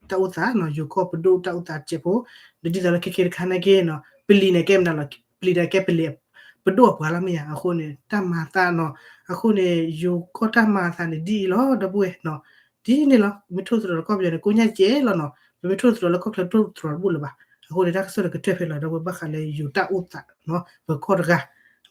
တၢ်အိၣ်သးနီၤ ယိၤကီၢ်ပဒိၣ်တၢ်အိၣ်သးတစဲးဖိ, ဒီးဒ်သိးလၢခဲခဲတခါနာ်က့နီၤ ပလံၤန့ၣ်ကဲမနုၤလီၤ ပလံၤဒီးကဲပလံၤ ပဒိၣ်အပှၤလီၤမ့ၢ်ဧါ, အဃိန့ၣ် တၢ်မၤအသးနီၤ, အဃိန့ၣ် ယိၤကီၢ်တၢ်မၤအသးန့ၣ်ဒ်အံၤလီၤ ဒီပုၢ်ဝဲၢ်နီၤ, ဒ်န့ၣ်လီၤ မ့ၢ်ထိၣ်သတြီၤဒီးကီၢ်ပယီၤန့ၣ် ကိးညါကဲလီၤနီၤ, ပမ့ၢ်ထိၣ်သတြီၤလၢကီၢ်ချၢထိၣ်သတြီၤတဘၣ်လၢၤဘၣ်, အဃိန့ၣ် တၢ်ကစီၣ်န့ၣ်ကတၢၢ်ဖဲလီၤ ဒီပုၢ်ဝဲၢ် ဘၣ်ဃးလၢယိၤတၢ်အိၣ်သးနီၤ ပကီၢ်တဂၤ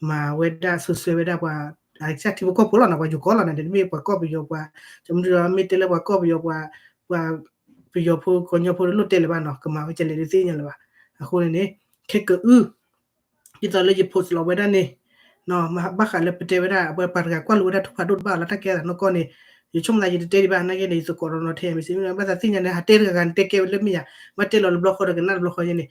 မၤဝဲဒၣ် စွပ်စွဲ ဝဲဒၣ်ပှၤ အကစၢ်ထံဖိကီၢ်ဖိလီၤနီၤ ပှၤယိၤကီၢ်လီၤန့ၣ် တမ့ၢ်ပှၤကီၢ်ပယီၤပှၤ, တမ့ၢ်တဲလၢပှၤကီၢ်ပယီၤပှၤ, ပှၤပယီၤဖိကီၢ်ညီဖိတလိၣ်တဲလၢၤဘၣ်နီၤ ကမၤဝဲကလဲၣ်တသ့ၣ်ညါလၢၤဘၣ်, အဃိန့ၣ်န့ၣ် ခဲကအု ဒ်သိးလၢယ post လီၤဝဲဒၣ်န့ၣ်, ဘၣ်ဃးလၢပတဲဝဲဒၣ် အဝဲပှၤတဂၤကွၢ်လိဝဲဒၣ်ထုကဖၣ်ဒိၣ်တဘၣ်လၢတၢ်ကဲထီၣ်သးနီၢ်ကီၢ်န့ၣ်, ယဆိကမိၣ်သးယတတဲဒံးဘၣ် နာ်က့န့ၣ် ယသကိးဒီးနီၤထဲယမ့ၢ်စံး ဘၣ်သးသ့ၣ်ညါန့ၣ် ဟးတဲတဂၤဂၤန့ၣ် တဲကဲဝဲလၢမ့ၢ်ယၤ, ဘၣ်တဲလီၤလၢဘျီဃီဒီးကနၣ်တဘျီဃီယဲန့ၣ်,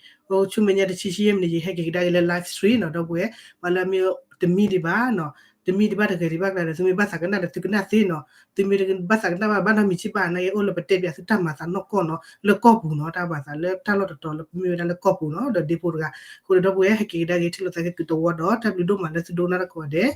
ဆူမဲာ်ညါတဆံဆံယဲၢ်မံးနံး ယဟဲက့ၤကဒါက့ၤလၢ live stream နီၤ ဒီပုၢ်ဝဲၢ်, ပှၤလၢအမ့ၢ်တမံၤဒံးဘၣ်နီၤ, တမ့ၢ်တဘၣ်တဂဲၤဒံးဘၣ်ကျါဒီး သုမ့ၢ်ဘၣ်သးကနၣ်ဒီးသုကနၣ်သ့နီၤ, သုမ့ၢ်တဘၣ်သးကနၣ်ဘၣ် ဘၣ်နီတမံၤဆံးဘၣ်န့ၣ် ယအိၣ်လၢပတဲပၠးသုတၢ်မၤသးနီၢ်ကီၢ်နီၤ လၢကီၢ်ပူၤနီၤ, တၢ်ဘၣ်သးလၢတၢ်လီၢ်တတီၤလၢပမ့ၢ်ဝဲဒၣ်လၢကီၢ်ပူၤနီၤ, ဒီးဒ့ဖိတဂၤ, အဃိဒီးဒီပုၢ်ဝဲၢ်ဟဲက့ၤကဒါက့ၤထံၣ်လိာ်သးက့ၤသုတဝီဒီး တၢ်ဘျုးဒိၣ်မးလၢသုဒိကနၣ်တၢ်ကိးဂၤဒဲး,